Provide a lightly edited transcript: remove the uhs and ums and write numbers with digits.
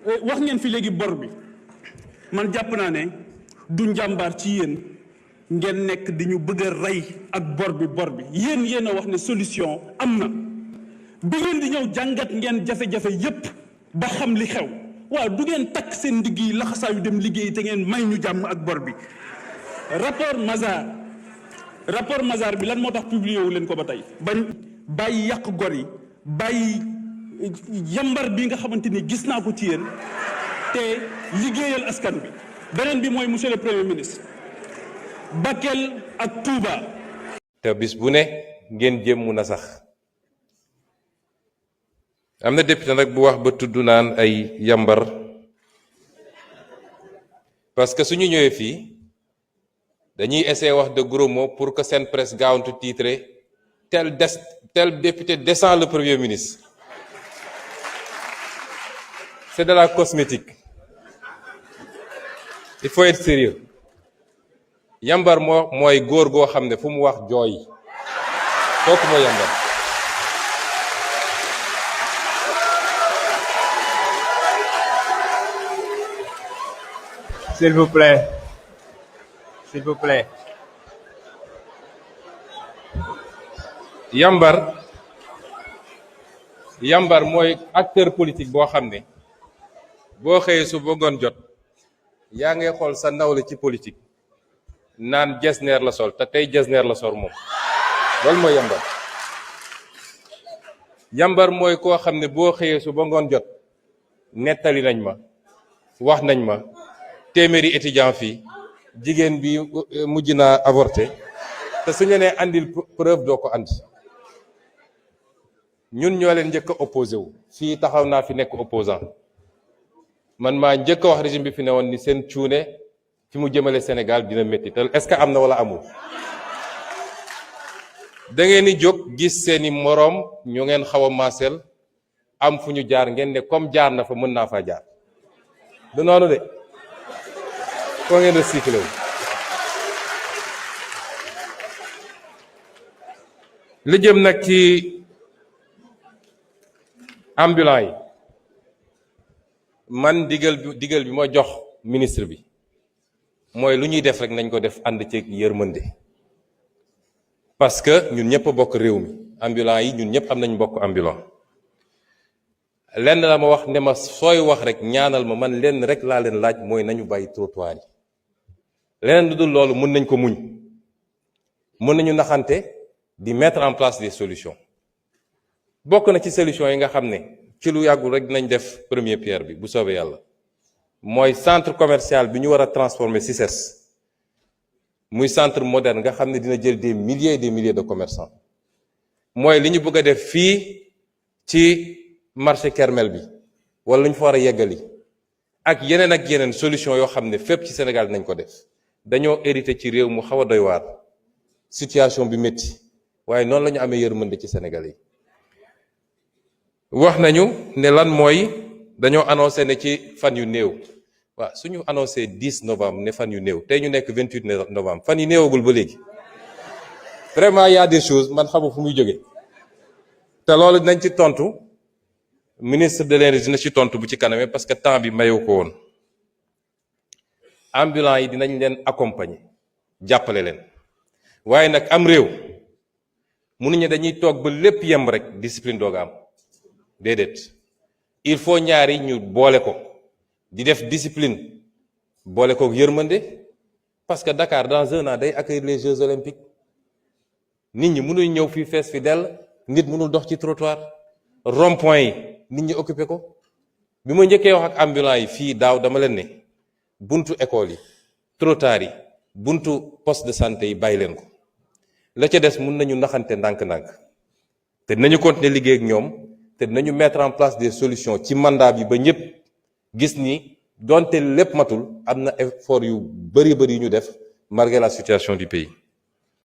wax ngeen fi léegi bor bi man jàpp naa ne du njàmbaar ci yéen ngeen nekk di ñu bëgg a rey ak bor bi yéen a wax ne solution am na bi ngeen di ñëw jàngat ngeen jafe-jafe yépp ba xam li xew waaw du ngeen takk seen ndigg yi laxasaayu dem liggéey te ngeen may ñu jàmm ak bor bi. rapport Mazars bi lan moo tax publié wu leen ko ba tey bañ bàyyi yàq gor yi bàyyi yambar bi nga xamante ni gis naa ko ci yéen te liggéeyal askan bi. beneen bi mooy monsieur le premier ministre Bakel ak Touba. te bis bu ne ngeen jéem mun a sax am na député nag bu wax ba tudd naan ay yambar parce que suñu ñëwee fii dañuy essayer wax de gros mots pour que seen presse gaawantu titre tel député descend le premier ministre. C'est de la cosmétique. Il faut être sérieux. Yambar mooy góor goo xam ne fu mu wax jooy kooku mooy yambar. S'il vous plaît. S'il vous plaît. Yambar mooy acteur politique boo xam ne boo xëyee su bëggoon jot yaa ngay xool sa nawle ci politique naan jesneer la sol te tey jesneer la sol moom loolu mooy yambar. Yambar mooy koo xam ne boo xëyee su bëggoon jot nettali nañ ma wax nañ ma téeméeri étudiant fii jigéen bi mujj naa avorté te suñu nee andil preuve doo ko andi. ñun ñoo leen njëkk a opposé wu fii taxaw naa fi nekk opposant man maa njëkk a wax régime bi fi ne woon ni seen cuune fi mu jëmale Sénégal dina métti te est-ce que am na wala amul. da ngeen di jóg gis seeni moroom ñu ngeen xaw a maaseel am fu ñu jaar ngeen ne comme jaar na fa mën naa faa jaar du noonu de foo ngeen recyclé wu. li jëm nag ci ambulant yi man digal bi ma jox ministre bi mooy lu ñuy def rek nañ ko def ànd ci yërmande parce que ñun ñëpp a bokk réew mi ambulant yi ñun ñëpp am nañ bokk ambulant lenn la ma wax ne ma sooy wax rek ñaanal ma man lenn rek laa leen laaj mooy nañu bàyyi trottoir yi leneen lu dul loolu mën nañ ko muñ mën nañu naxante di mettre en place des solutions bokk na ci solution yi nga xam ne ci lu yàggul rek dinañ def première pierre bi bu soobee yàlla mooy centre commercial bi ñu war a transformer CICES muy centre moderne nga xam ne dina jël des milliers et des milliers de commerçants mooy li ñu bëgg a def fii ci marché Kermel bi wala lu ñu fa war a yeggali ak yeneen solution yoo xam ne fépp ci Sénégal dinañ ko def dañoo hérité ci réew mu xaw a doy waar situation bi métti waaye noonu la ñu amee yërmande ci Sénégal yi. wax nañu ne lan mooy dañoo annoncé ne ci fan yu néew waaw suñu annoncé 10 novembre ne fan yu néew tey ñu nekk 28 novembre fan yu néewagul ba léegi vraiment y a des choses man xamu fu muy jóge te loolu dinañ ci tontu ministre de l'énergie dina ci tontu bu ci kaname parce que temps bi mayu ko woon. ambulants yi dinañ leen accompagner jàppale leen waaye nag am réew mënuñu dañuy toog ba lépp yemb rek discipline dooga am. déedéet il faut ñaari ñu boole ko di def discipline boole ko yërmande parce que Dakar dans 1 an day accueillir les Jeux olympiques nit ñi mënuñ ñëw fii fees fi dell nit mënul dox ci trottoir rond-point yi nit ñi occupé ko bi ma njëkkee wax ak ambulants yi fii daaw dama leen ne buntu école yi trottoir yi buntu poste de santé yi bàyyi leen ko la ca des mën nañu naxante ndànk-ndànk te dinañu continuer liggéey ak ñoom. te dinañu mettre en place des solutions ci mandat bi ba ñëpp gis ni donte lépp matul am na effort yu bari yu ñu def malgré la situation du pays